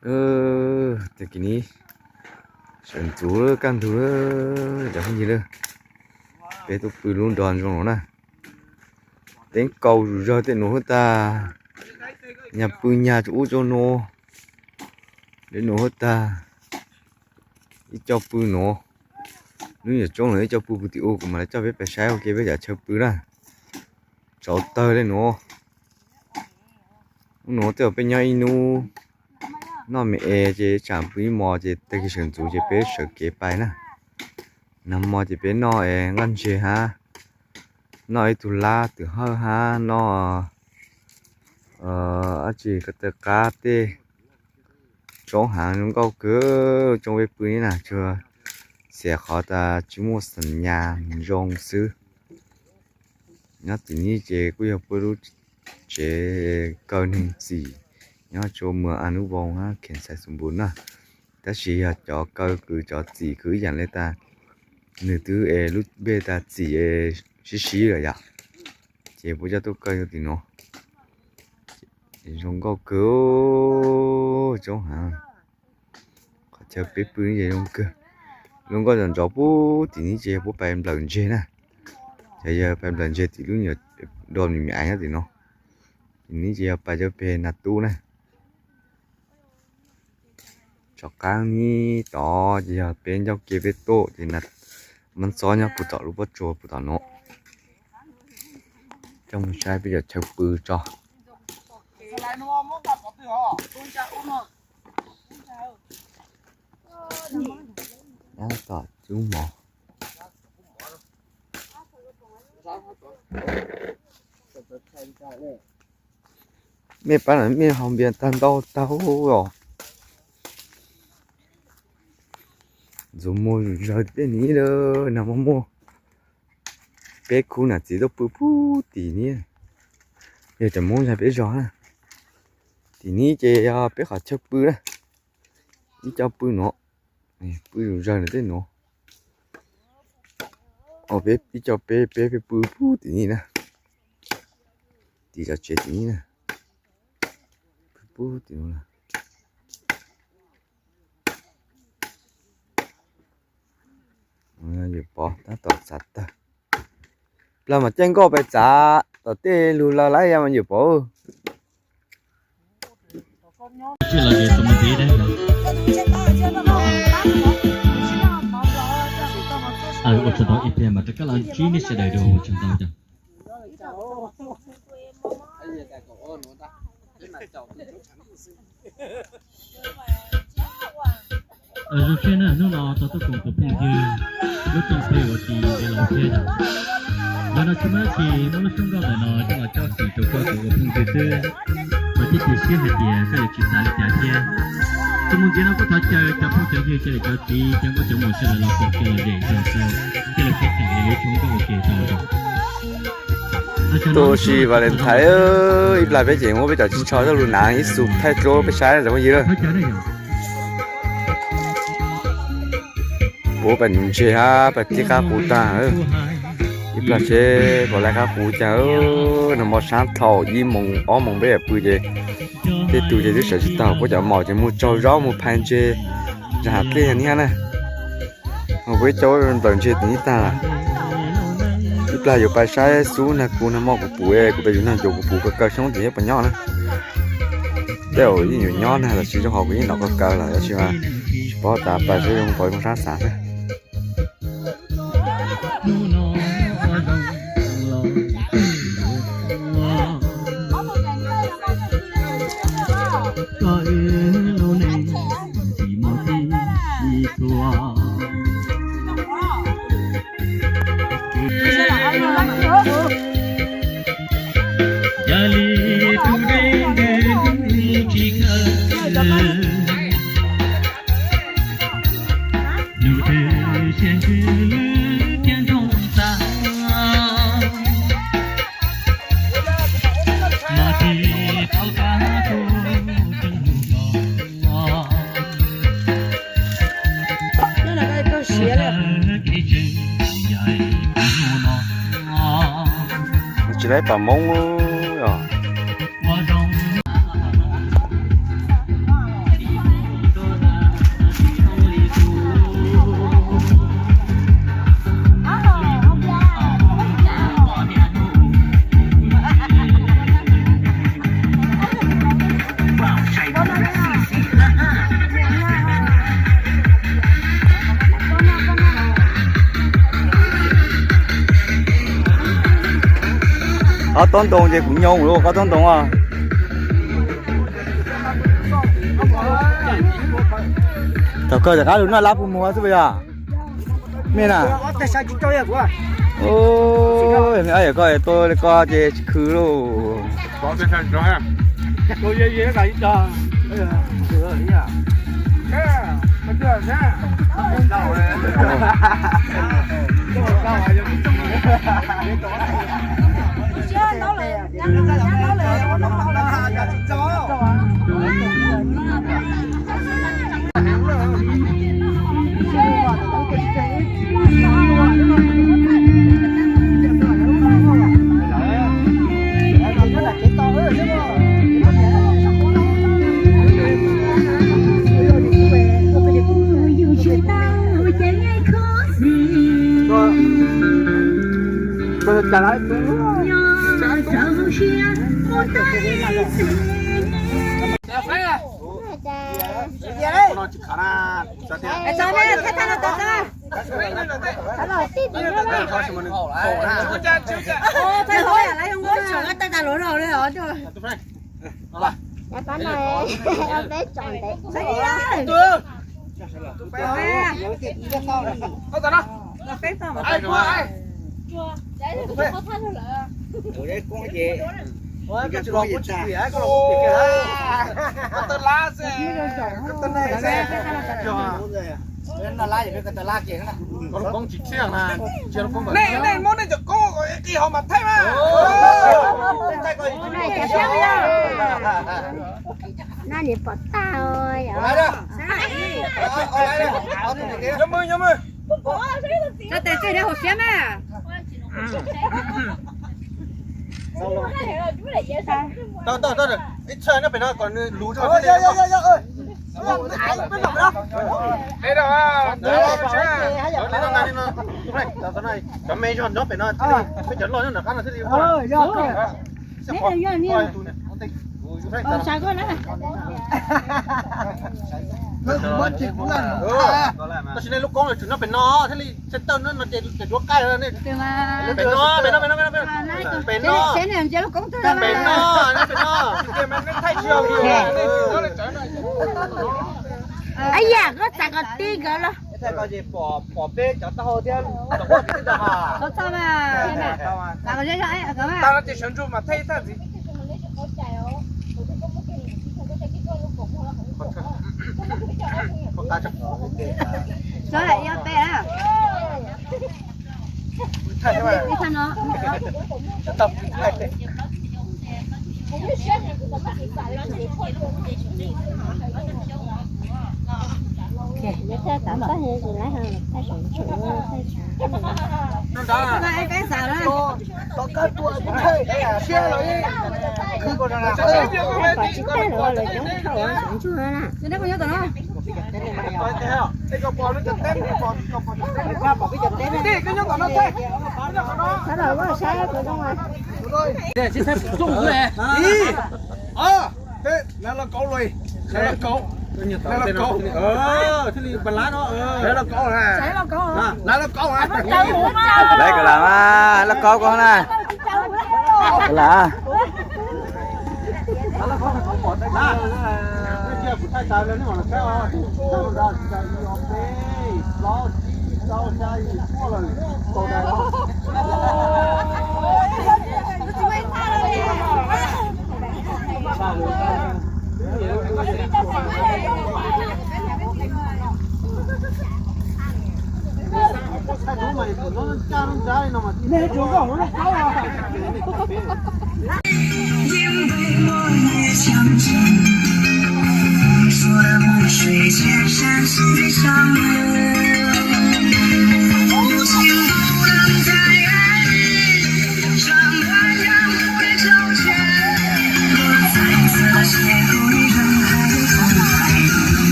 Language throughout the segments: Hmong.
Tag kis no sawv ntxuv lawm, kaj ntug lawm cov phooj ywg lawm. Peb tuaj pw lub nrog zoo no na. Teeb kaus zug zawg tej nuav huab tag, nyag pw nyag rua ub rua nuav, dleb nuav huab tag. Ib co pw nuav, lub nyuam tsoob nuav ib co pw puag tim u, kuv mam li coj peb pais saib ua ke peb cov chaw pw na. Tsauv tawg le nuav. Hnub nuav tej zaum peb nyob ib hnub, noj me es ces tsam pw ib hmos ces tag kis sawv ntxuv ces peb sawv kev pais na. Nag hmo ces peb noj es nqaj ntseg hab, noj ib tug lab twm hawj hab, noj dab tsi ko taw qab tej. Tsoob haav zoo nkauj kawg, tsoob peb pw ni na, tsuas xiam qhov tas tsis muaj xas nyas zoo xwb. Nyob tim ni ces kuj yog peb lub tsev kaw neeg txim, nyob tsua muas Anub Voos, Khees Xais Xus Npus na. Tab sis yog cov kaw kws cov txim kws ib yam le tas, nws twb es lub npe tas txim sib sib lawm yom, ces puab coj tuaj kaw rau tim nuav. Zoo nkauj kawg, tsoob haav. Qhov chaw peb pw no ces zoo kawg. Zoo nkauj ntawm nrov puag tim ni ces yog puab pais nplawm ntseg na. Ces yog pais nplawm ntseg tim lub nyuam do me me ais nyob tim no. Tim ni ces yog pais rau peg Nas Tub na. Tom qaab ni tod ces yog peb ncauj ke peb tuaj ces Mab Ntxob nyob puag tom lub pob tsuas puag tom nuav. Coj mus saib peb cov chaw pw tso. Tom cub mov. Mej pab no mej haus npias tag ntau tag os. Ntxuav muag zawg tej ni lawm, nag hmo muaj peb khub nam txiv tuaj pw puag tim ni. Yog cov Moob yog peb zog na. Tim ni ces yog peb qhov chaw pw na. Ib co pw nuav, pw zawg lawm tej nuav. Ib co peb peb pw puag tim ni na. Tim cov tsev tim ni na. Pw puag tim nuav. Yawm Pov tab tom txav tawg. Plag mas caij nkoj pais txav tom tej lug lawm lawm mas Yawm Pov. Ua tsaug ntau ib pliag mas rov qab los ntsib nej sawv daws dua, ua tsaug ntau. Zoo siab na, hnub no tau tuaj koom kuv phooj ywg lub rooj plig uas tsis ntev los thiab yom. Yog no tsis muaj dab tsi, muab lub xyoob nkauj ntawm no coj los coj txim rau koj tus ua phooj ywg xwb. Mas thiaj cia siab hais tias koj yuav tsis xav li cas thiab. Tus mus ntxiv no kuj thov caw cov phooj cov ywg, cov niam cov txiv, cov nkauj cov muam sawv daws los koom kiag los zem zoo xwb, thiaj li peb tseem li lub xyoob nkauj ua ke tau. Tuaj ua si Valentine, ib plag peb ces muab peb cov ris tsho coj lug hnav ib xus thaij rau peb saib cov phooj ywg lawm. Puab pais nuv ntseg hab pais tib qab qus tag. Ib plag seb puas laib qab qus cas. Nag hmo sab dhau ib moos ob moos peb pw ces tej tug ces twb sawv tsis tau, puab cov maum ces mus tsaug zaub mus phais ntseg, zag has dlej yog nib hab na. Ho puab ib co nplawm ntseg tim ib tag. Ib plag yuav pais saib xub nag kuv nag hmo kuv pum, kuv pais yug nag ncuav kuv pum kaw kaw xyoob tim ib puas nyob na. Tej zaum yeej yuav nyob na, tab sis zoo hauv kuv yeej nov kaw kaw lawm tab sis mas tsis paub tas pais saib zoo pov zoo sab xav xwb. Yog li tus dej ntws tsis khaws, lub twg siab ntsws lub thiab ntsoog tas, mas tsis tau kab tus tseeb lug los. Tsis laib pam Moob os. Ob tob ntoo ces kuv nyoo lawm, ob tob ntoo os. Thaum kawg rov qab lug noj lab pug muag xwb puas yog? Mej na. Yog koj tua li koj ces tsis khwv lauj. Nej muab nej cov koob qi hov mas thaij mas. Nyob mws, nyob mws. Tso tes tseg hauv siab mas. Tau, tau, tau, ib txhia nyob pem no kom nws luv zog. Cov me zog nyob pem no, peb cov loj nyob nram qab no thiaj li. Tab sis nej lub koob yuav tsum nyob pem no thiaj li, txhais tawj no ces duav qaij. Pem no, pem no, pem no, pem no. Pem no, pem no. Ib yam koj txav kom tib nkawd los. Lawv los kauv lawm. Lawv los kauv. Thiaj li pas lab no. Lawv los kauv. Lawv los kauv. Lawv kauv mas, lawv kauv koj na. Lawv kauv.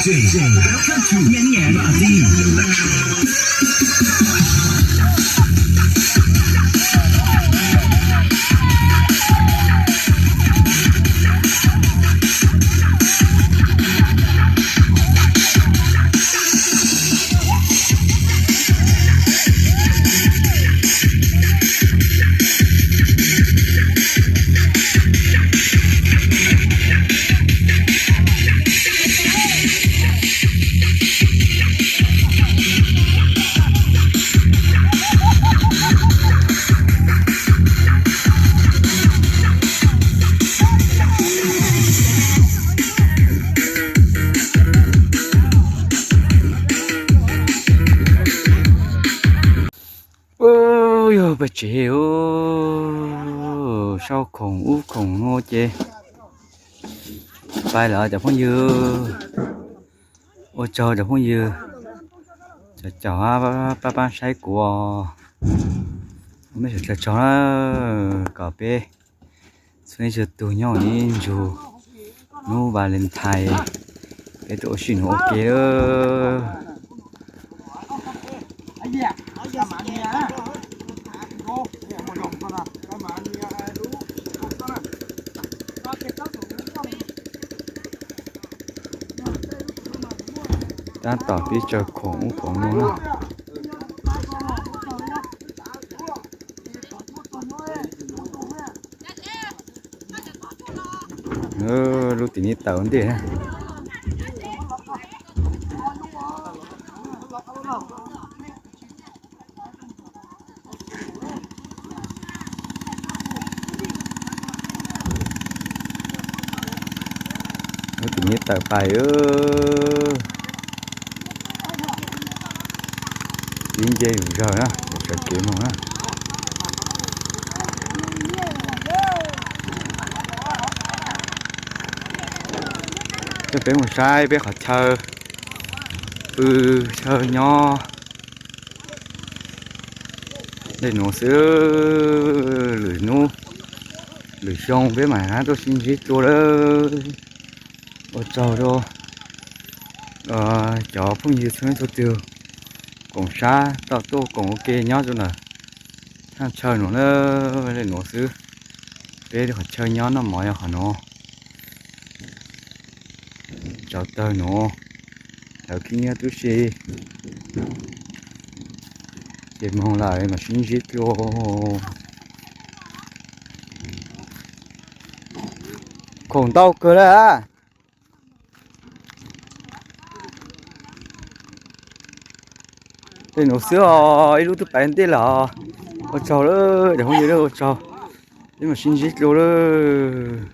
D J, welcome to Madiu Electro. Tuaj tsev, sau khoom ub khoom no ces pais lawm cov phooj ywg. Ua tsaug cov phooj ywg, cov caum pab pab saib kuv os. Mej sawv daws tsaug na, kom peb txhua leej txhua tug nyob ib ntsug hnub Valentine, peb tuaj ua si hnub ua ke lawm. Tab tom pib tsaws khoom ub khoom no na. Lub tim ni tawm ua ntej na. Lub tim ni tawm pais, ib nce zom zaws na, sawv kev mus na. Coj peb mus saib peb qhov chaw pw, chaw nyob. Dej nuav xwb, lwm hnub lwm xyoo peb mam tuaj sib ntsib dlua lawm. Ua tsaug rau cov phooj ywg txhua leej txhua tug koom sab tau tuaj koom ua ke nyob rau ntawm thaj chaw nuav na. Dej nuav xwb, peb qhov chaw nyob noj mov yog qhov nuav. Tsau tawg nuav, thaum khib nyiab tub si, ces moog lawm mas sib ntsib dlua. Khoom ntau kawg lawm. Tej nuav xwb os, ib lub twb pais ntej lawm. Ua tsaug lawm cov phooj ywg, ua tsaug, peb mam sib ntsib dlua lawm.